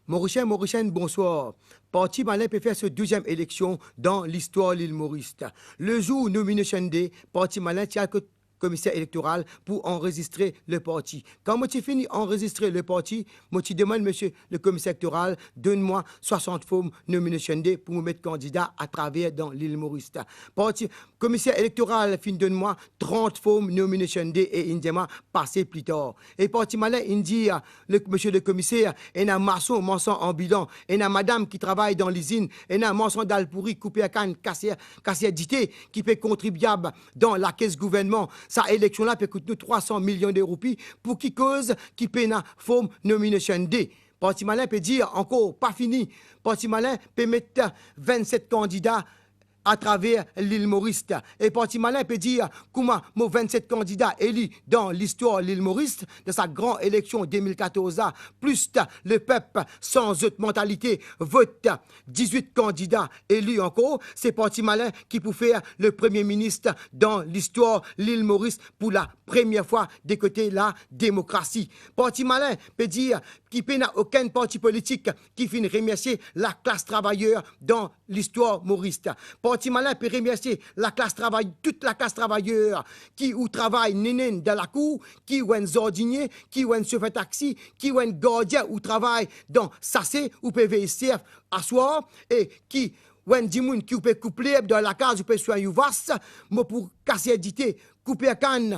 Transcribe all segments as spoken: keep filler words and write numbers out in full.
Morisien, Morisienn, bonswar. Parti Malin pe fer so deziem eleksion dan listwar Lil Moris. Lezour Nomination Day, Parti Malin ti al kot komiser elektoral pou anrezistre le parti. Kan mo ti fini anrezistre le parti, mo ti demann misie le komiser elektoral, donn mwa swasant form Nomination Day pou mo met kandida atraver dan Lil Moris. Parti, komiser elektoral finn donn mwa trant form Nomination Day e inn dir mwa pase pli tar. E Parti Malin inn dir, le, misie le komiser, ena mason, marsan anbilan, ena madam ki travay dan lizinn, ena marsan dalpouri, kouper kann, kaser, kaser dite, ki pe kontribiab dan lakes gouvernman. Sa eleksion la pe kout nou trwa san milion de roupi, pou ki koz ki pena form Nomination Day? Parti Malin pe dir ankor pa fini. Parti Malin pe met vennset kandida atraver Lil Moris. E Parti Malin pe dir, kouma mo vennset kandida eli dan listwar Lil Moris, dan sa gran eleksion de mil katorz la, plis lepep sanz zot mantalite, vot dizwit kandida eli ankor, se Parti Malin ki pou fer le premie minis dan listwar Lil Moris pou la premie fwa de kote la demokrasi. Parti Malin pe dir ki pena okenn parti politik ki finn remersie laklas travayer dan listwar Moris. Parti Malin pe remersie laklas travay-, tout laklas travayer ki ou travay nenenn dan lakour, ki ou enn zardinie, ki ou enn sofer taxi, ki ou enn gardien ou travay dan sase, ou pe vey sef aswar, e ki ou enn dimoun ki ou pe koup lerb dan lakaz, ou pe swegn ou vas, mo pou kaser dite, kouper kann,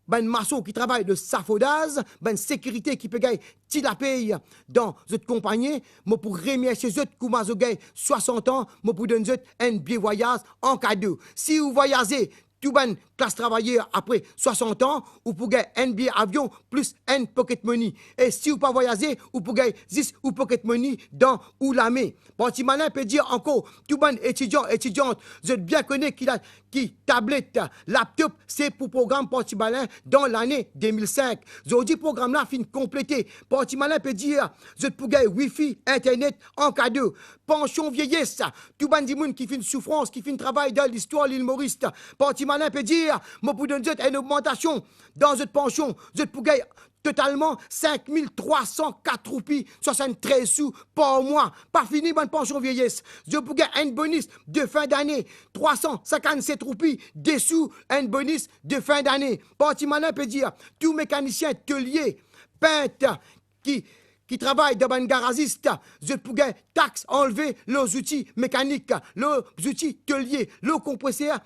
bann mason ki travay dan safodaz, bann sekirite ki pe gagn ti lapey dan zot konpagni, mo pou remersie zot kouma zot gagn swasant an, mo pou donn zot enn bie vwayaz an kado. Si ou vwayaze, tou bann klas travayer apre swasant an, ou pou gagn enn bie avion plis enn pocket money. E si ou pa vwayaze, ou pou gagn zis ou pocket money dan ou lame. Parti Malin pe dir ankor, tou bann etidian, etidiant, zot bien kone ki la, ki tablet, laptop, se pou program Parti Malin dan lane de mil sink. Zordi program la finn konplete. Parti Malin pe dir, zot pou gagn wifi, internet an kado. Pansion vieyes, tou bann dimoun ki finn soufrans, ki finn travay dan listwar Lil Moris, Parti Malin pe dir, mo pou donn zot enn ogmantasion dan zot pansion. Zot pou gagn totalman sink mil trwa san kat roupi swasanntrez sou par mwa. Pa fini bann pansion vieyes. Zot pou gagn enn bonis de fin dane, trwa san sinkannset roupi de sou, enn bonis de fin dane. Parti Malin pe dir, tou mekanisien, tolie, pint, ki, ki travay dan bann garazis, zot pou gagn tax anlve lor zouti mekanik, lor zouti tolie, lor konpreser,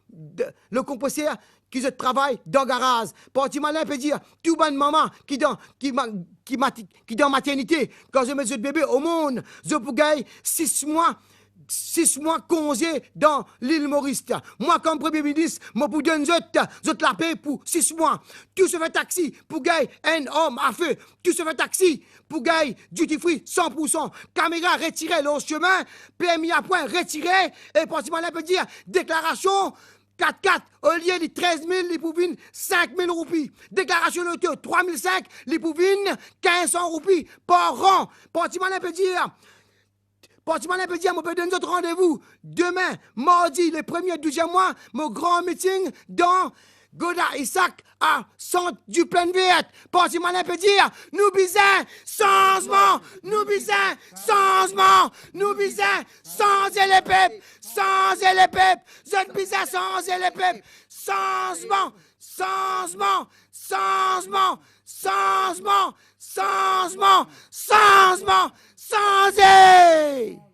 de, lor konpreser ki zot travay dan garaz. Parti Malin pe dir, tou bann mama ki dan, ki ma-, ki mati-, ki dan maternite, kan zot met zot bebe omond, zot pou gagn sis mwa, sis mwa konze dan Lil Moris. Mwa, kom Premie Minis, mo pou donn zot, zot lape pou sis mwa. Tou sofer taxi pou gagn enn arm afe. Tou sofer taxi pou gagn duty free san pou san. Kamera retire lor sime, permi a pwin retire, e Parti Malin pe dir, deklarasion kat kat, olie li trez mil, li pou vinn sink mil roupi. Deklarasion loto, trwa mil sink, li pou vinn kinz san roupi par an. Parti Malin pe dir, Parti Malin pe dir, mo pe donn zot randevou demin, mardi, le premie douziem mwa, mo gran miting dan Godard Isaac a Sant di Plaine Verte. Parti Malin pe dir, nou bizin sanzman, nou bizin sanzman, nou bizin sanze lepep, sanze lepep, zot bizin sanze lepep. Sanzman, sanzman, sanzman, sanzman, sanzman, sanzman, sanze!